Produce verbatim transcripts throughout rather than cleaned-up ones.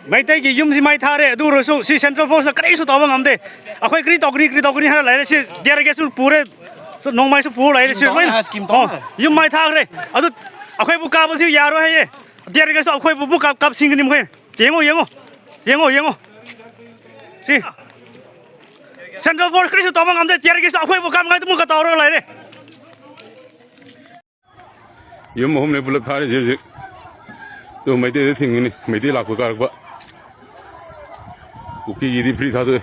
ꯃꯩꯇꯩꯒꯤ ꯌꯨꯝꯁꯤ ꯃꯩ ꯊꯥꯔꯦ, ꯑꯗꯨ ꯑꯣꯏꯔꯁꯨ ꯁꯤ ꯁꯦꯟꯇ꯭ꯔꯦꯜ ꯐꯣꯔꯁꯅ ꯀꯔꯤꯁꯨ ꯇꯧꯕ ꯉꯝꯗꯦ꯫ ꯑꯩꯈꯣꯏ ꯀꯔꯤ ꯇꯧꯒꯅꯤ, ꯀꯔꯤ ꯇꯧꯒꯅꯤ ꯍꯥꯏꯅ ꯂꯩꯔꯦ꯫ ꯁꯤ ꯇꯤꯌꯔ ꯒꯦꯁꯁꯨ ꯄꯨꯔꯦ, ꯁꯤ ꯅꯣꯡꯃꯩꯁꯨ ꯄꯨꯔ ꯂꯩꯔꯦ꯫ ꯁꯤ ꯂꯣꯏꯅ, ꯑꯣ, ꯌꯨꯝ ꯃꯩ ꯊꯥꯈ꯭ꯔꯦ꯫ ꯑꯗꯨ ꯑꯩꯈꯣꯏꯕꯨ ꯀꯥꯕꯁꯨ ꯌꯥꯔꯣꯏ ꯍꯥꯏꯌꯦ꯫ ꯇꯤꯌꯔ ꯒꯦꯁꯇꯣ ꯑꯩꯈꯣꯏꯕꯨ ꯑꯃꯨꯛ ꯀꯥꯞ-, ꯀꯥꯞꯁꯤꯟꯒꯅꯤ ꯃꯈꯣꯏ꯫ ꯌꯦꯡꯉꯣ, ꯌꯦꯡꯉꯣ, ꯌꯦꯡꯉꯣ, ꯌꯦꯡꯉꯣ꯫ ꯁꯤ ꯁꯦꯟꯇ꯭ꯔꯦꯜ ꯐꯣꯔꯁ ꯀꯔꯤꯁꯨ ꯇꯧꯕ ꯉꯝꯗꯦ꯫ ꯇꯤꯌꯔ ꯒꯦꯁꯇꯣ ꯑꯩꯈꯣꯏꯕꯨ ꯀꯥꯞꯅꯉꯥꯏꯗ ꯑꯃꯨꯛꯀ ꯇꯧꯔꯒ ꯂꯩꯔꯦ꯫ ꯌꯨꯝ ꯑꯍꯨꯝꯅꯦ ꯄꯨꯂꯞ ꯊꯥꯔꯤꯁꯦ ꯍꯧꯖꯤꯛ꯫ ꯇꯨ ꯃꯩꯇꯩꯗ ꯊꯤꯡꯉꯤꯅꯤ, ꯃꯩꯇꯩ ꯂꯥꯛꯄ ꯀꯥꯔꯛꯄ꯫ ꯀꯨꯀꯤꯒꯤꯗꯤ ꯐ꯭ꯔꯤ ꯊꯥꯗꯣꯛꯑꯦ꯫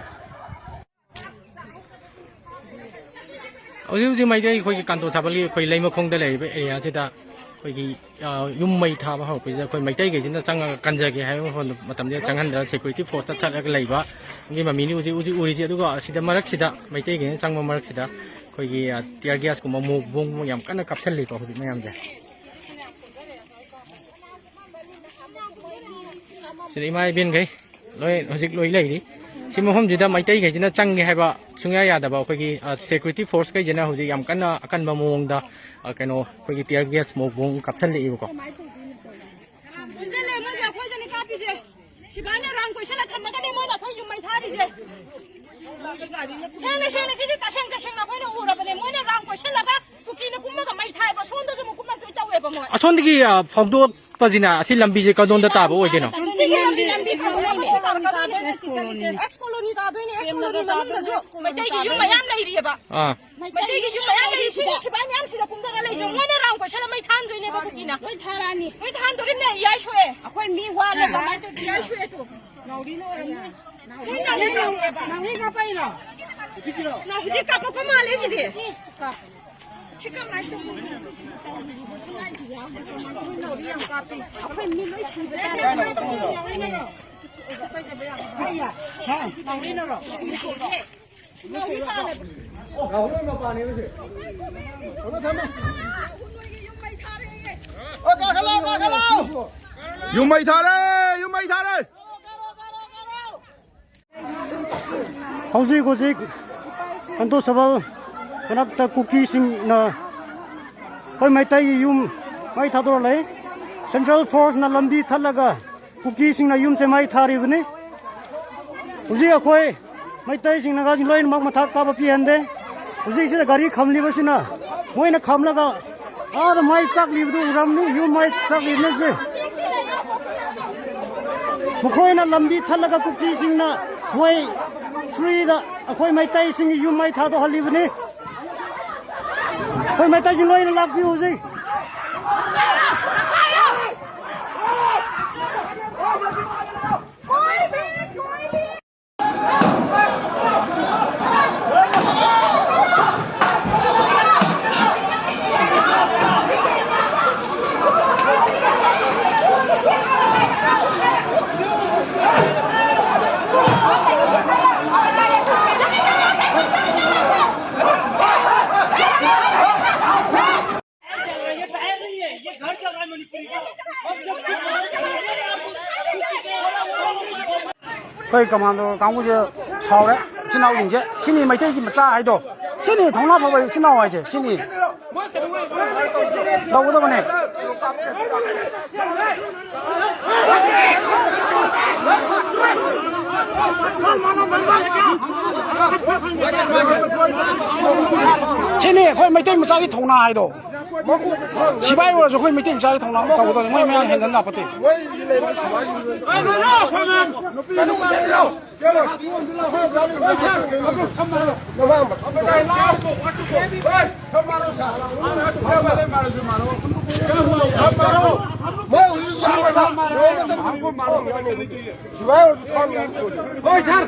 ꯍꯧꯖꯤꯛ ꯍꯧꯖꯤꯛ ꯃꯩꯇꯩ ꯑꯩꯈꯣꯏꯒꯤ ꯀꯥꯟꯇꯣ ꯁꯥꯕꯜꯒꯤ ꯑꯩꯈꯣꯏ ꯂꯩꯃꯈꯣꯡꯗ ꯂꯩꯔꯤꯕ ꯑꯦꯔꯤꯌꯥꯁꯤꯗ ꯑꯩꯈꯣꯏꯒꯤ, ꯑ, ꯌꯨꯝ ꯃꯩ ꯊꯥꯕ ꯍꯧꯔꯛꯄꯁꯤꯗ ꯑꯩꯈꯣꯏ ꯃꯩꯇꯩꯈꯩꯁꯤꯅ ꯆꯪꯉꯒ ꯀꯟꯖꯒꯦ ꯍꯥꯏꯕ ꯃꯐꯝꯗ, ꯃꯇꯝꯁꯤꯗ ꯆꯪꯍꯟꯗ꯭ꯔꯒ ꯁꯦꯀ꯭ꯌꯨꯔꯤꯇꯤ ꯐꯣꯔꯁꯇ ꯊꯠꯂꯒ ꯂꯩꯕ ꯒꯤ ꯃꯃꯤꯅꯤ ꯍꯧꯖꯤꯛ ꯍꯧꯖꯤꯛ ꯎꯔꯤꯁꯤ꯫ ꯑꯗꯨꯒ ꯑꯁꯤꯗ ꯃꯔꯛꯁꯤꯗ ꯃꯩꯇꯩꯈꯩꯅ ꯆꯪꯕ ꯃꯔꯛꯁꯤꯗ ꯑꯩꯈꯣꯏꯒꯤ, ꯑ, ꯇꯤꯌꯔ ꯒ꯭ꯌꯥꯁꯀꯨꯝꯕ ꯃꯣꯛ ꯕꯣꯝꯒꯨꯝꯕ ꯌꯥꯝ ꯀꯟꯅ ꯀꯥꯞꯁꯜꯂꯤꯀꯣ ꯍꯧꯖꯤꯛ ꯃꯌꯥꯝꯁꯦ꯫ ꯁꯤꯗ ꯏꯃꯥ ꯏꯕꯦꯟꯈꯩ ꯂꯣꯏ ꯍꯧꯖꯤꯛ ꯂꯣꯏ ꯂꯩꯔꯤ꯫ ꯁꯤ ꯃꯐꯝꯁꯤꯗ ꯃꯩꯇꯩꯈꯩꯁꯤꯅ ꯆꯪꯒꯦ ꯍꯥꯏꯕ ꯁꯨꯡꯌꯥ ꯌꯥꯗꯕ ꯑꯩꯈꯣꯏꯒꯤ, ꯑ, ꯁꯦꯀ꯭ꯌꯨꯔꯤꯇꯤ ꯐꯣꯔꯁꯈꯩꯁꯤꯅ ꯍꯧꯖꯤꯛ ꯌꯥꯝ ꯀꯟꯅ ꯑꯀꯟꯕ ꯃꯑꯣꯡꯗ, ꯑ, ꯀꯩꯅꯣ ꯑꯩꯈꯣꯏꯒꯤ ꯇꯤꯌꯔ ꯒ꯭ꯌꯥꯁ ꯃꯣꯛ ꯕꯣꯝ ꯀꯥꯞꯁꯜꯂꯛꯏꯕꯀꯣ꯫ ꯄꯨꯟꯁꯤꯜꯂꯦ, ꯃꯣꯏꯒꯤ ꯑꯩꯈꯣꯏꯗꯅꯤ ꯀꯥꯞꯄꯤꯁꯦ꯫ ꯁꯤꯐꯥꯏꯅ ꯔꯥꯎꯟ ꯀꯣꯏꯁꯜꯂ ꯊꯝꯃꯒꯅꯤ ꯃꯣꯏꯅ ꯑꯩꯈꯣꯏ ꯌꯨꯝ ꯃꯩ ꯊꯥꯔꯤꯁꯦ꯫ ꯁꯦꯡꯅ, ꯁꯦꯡꯅ, ꯁꯤꯗꯤ ꯇꯁꯦꯡ ꯇꯁꯦꯡꯅ ꯑꯩꯈꯣꯏꯅ ꯎꯔꯕꯅꯦ꯫ ꯃꯣꯏꯅ ꯔꯥꯎꯟ ꯀꯣꯏꯁꯜꯂꯒ ꯀꯨꯀꯤꯅ ꯀꯨꯝꯃꯒ ꯃꯩ ꯊꯥꯏꯕ, ꯁꯣꯝꯗꯁꯨ ꯑꯃꯨꯛ ꯀꯨꯝꯃꯛꯇꯣꯏ ꯇꯧꯋꯦꯕ ꯃꯣꯏ꯫ ꯑꯁꯣꯝꯗꯒꯤ, ꯑ, ꯐꯥꯎꯗꯣꯛꯄꯁꯤꯅ ꯑꯁꯤ ꯂꯝꯕꯤꯁꯦ ꯀꯗꯣꯝꯗ ꯇꯥꯕ ꯑꯣꯏꯗꯣꯏꯅꯣ? ꯁꯤꯒꯤ ꯂꯝꯕꯤ, ꯂꯝꯕꯤ ꯐꯥꯎꯗꯣꯛꯏꯅꯦ꯫ ꯑꯦꯛꯁ ꯀꯣꯂꯣꯅꯤ ꯇꯥꯗꯣꯏꯅꯦ, ꯑꯦꯛꯁ ꯀꯣꯂꯣꯅꯤ ꯃꯅꯨꯡꯗꯁꯨ ꯃꯩꯇꯩꯒꯤ ꯌꯨꯝ ꯃꯌꯥꯝ ꯂꯩꯔꯤꯑꯕ꯫ ꯑꯥ꯫ ꯃꯩꯇꯩꯒꯤ ꯌꯨꯝ ꯃꯌꯥꯝ ꯂꯩꯔꯤ, ꯁꯤꯒꯤ ꯁꯤꯐꯥꯏ ꯃꯌꯥꯝꯁꯤꯗ ꯀꯨꯝꯊꯔ ꯂꯩꯁꯦ꯫ ꯃꯣꯏꯅ ꯔꯥꯎꯟ ꯀꯣꯏꯁꯜꯂ ꯃꯩ ꯊꯥꯍꯟꯗꯣꯏꯅꯦꯕ ꯀꯨꯀꯤꯅ꯫ ꯂꯣꯏ ꯊꯥꯔꯛꯑꯅꯤ꯫ ꯂꯣꯏ ꯊꯥꯍꯟꯗꯣꯔꯤꯕꯅꯦ, ꯏꯌꯥꯏ ꯁꯣꯛꯑꯦ꯫ ꯑꯩꯈꯣꯏ ꯃꯤ ꯋꯥꯠꯂꯦꯕ꯫ ꯏꯌꯥꯏ ꯁꯣꯛꯑꯦ ꯇꯨ꯫ ꯅꯥꯎꯔꯤ ꯀꯥꯞꯄꯛꯏꯔꯣ? ꯅꯥꯎꯔꯤ ꯀꯥꯞꯄꯛꯏꯔꯣ? ꯅꯥꯎꯔꯤ ꯀꯥꯞꯄꯛꯄ ꯃꯥꯜꯂꯦ ꯁꯤꯗꯤ꯫ ꯁꯤ ꯀꯃꯥꯏꯅ ꯇꯧꯕꯅꯣ? ꯑꯩꯈꯣꯏ ꯃꯤ ꯂꯣꯏ ꯁꯤꯕ ꯇꯥꯔꯦ꯫ ꯅꯥꯎꯔꯤꯅꯔꯣ? ꯔꯥꯍꯨꯜ ꯃꯄꯥꯅꯦꯕꯁꯦ꯫ ꯊꯝꯃꯣ, ꯊꯝꯃꯣ꯫ ꯑꯣ, ꯀꯥꯈꯠꯂꯣ, ꯀꯥꯈꯠꯂꯣ꯫ ꯌꯨꯝ ꯃꯩ ꯊꯥꯔꯦ, ꯌꯨꯝ ꯃꯩ ꯊꯥꯔꯦ꯫ ꯍꯧꯖꯤꯛ ꯍꯧꯖꯤꯛ ꯀꯥꯟꯇꯣ ꯁꯕꯜ ꯃꯅꯥꯛꯇ ꯀꯨꯀꯤꯁꯤꯡꯅ ꯑꯩꯈꯣꯏ ꯃꯩꯇꯩꯒꯤ ꯌꯨꯝ ꯃꯩ ꯊꯥꯗꯣꯔ ꯂꯩ꯫ ꯁꯦꯟꯇ꯭ꯔꯦꯜ ꯐꯣꯔꯁꯅ ꯂꯝꯕꯤ ꯊꯠꯂꯒ ꯀꯨꯀꯤꯁꯤꯡꯅ ꯌꯨꯝꯁꯦ ꯃꯩ ꯊꯥꯔꯤꯕꯅꯤ꯫ ꯍꯧꯖꯤꯛ ꯑꯩꯈꯣꯏ ꯃꯩꯇꯩꯁꯤꯡ, ꯅꯥꯒꯥꯁꯤꯡ ꯂꯣꯏꯅꯃꯛ ꯃꯊꯛ ꯀꯥꯕ ꯄꯤꯍꯟꯗꯦ꯫ ꯍꯧꯖꯤꯛꯁꯤꯗ ꯒꯥꯔꯤ ꯈꯝꯂꯤꯕꯁꯤꯅ, ꯃꯣꯏꯅ ꯈꯝꯂꯒ ꯑꯥꯗ ꯃꯩ ꯆꯥꯛꯂꯤꯕꯗꯨ ꯎꯔꯝꯅꯤ, ꯌꯨꯝ ꯃꯩ ꯆꯥꯛꯂꯤꯕꯅꯁꯦ꯫ ꯃꯈꯣꯏꯅ ꯂꯝꯕꯤ ꯊꯠꯂꯒ ꯀꯨꯀꯤꯁꯤꯡꯅ ꯃꯣꯏ ꯐ꯭ꯔꯤꯗ ꯑꯩꯈꯣꯏ ꯃꯩꯇꯩꯁꯤꯡꯒꯤ ꯌꯨꯝ ꯃꯩ ꯊꯥꯗꯣꯛꯍꯜꯂꯤꯕꯅꯤ꯫ ꯑꯩꯈꯣꯏ ꯃꯩꯇꯩꯁꯤꯡ ꯂꯣꯏꯅ ꯂꯥꯛꯄꯤꯌꯨ ꯍꯧꯖꯤꯛ꯫ ꯑꯩꯈꯣꯏ ꯀꯃꯥꯟꯗꯣ ꯀꯥꯡꯕꯨꯁꯦ ꯁꯥꯎꯔꯦ꯫ ꯏꯆꯤꯟ ꯏꯅꯥꯎꯁꯤꯡꯁꯦ, ꯁꯤꯅꯤ ꯃꯩꯇꯩꯒꯤ ꯃꯆꯥ ꯍꯥꯏꯗꯣ, ꯁꯤꯅꯤ ꯊꯧꯅꯥ ꯐꯕ ꯏꯆꯤꯟ ꯏꯅꯥꯎ ꯍꯥꯏꯁꯦ, ꯁꯤꯅꯤ꯫ ꯇꯧꯒꯗꯕꯅꯦ꯫ ꯁꯤꯅꯤ ꯑꯩꯈꯣꯏ ꯃꯩꯇꯩ ꯃꯆꯥꯒꯤ ꯊꯧꯅꯥ ꯍꯥꯏꯗꯣ꯫ ꯁꯤꯐꯥꯏ ꯑꯣꯏꯔꯁꯨ ꯑꯩꯈꯣꯏ ꯃꯩꯇꯩ ꯃꯆꯥꯒꯤ ꯊꯧꯅꯥ ꯇꯧꯒꯗꯕꯅꯤ꯫ ꯃꯣꯏ ꯃꯌꯥꯝ ꯍꯦꯟꯖꯟ ꯌꯥꯄꯣꯠꯇꯦ꯫ ꯍꯣꯏ ꯁꯥꯔ꯫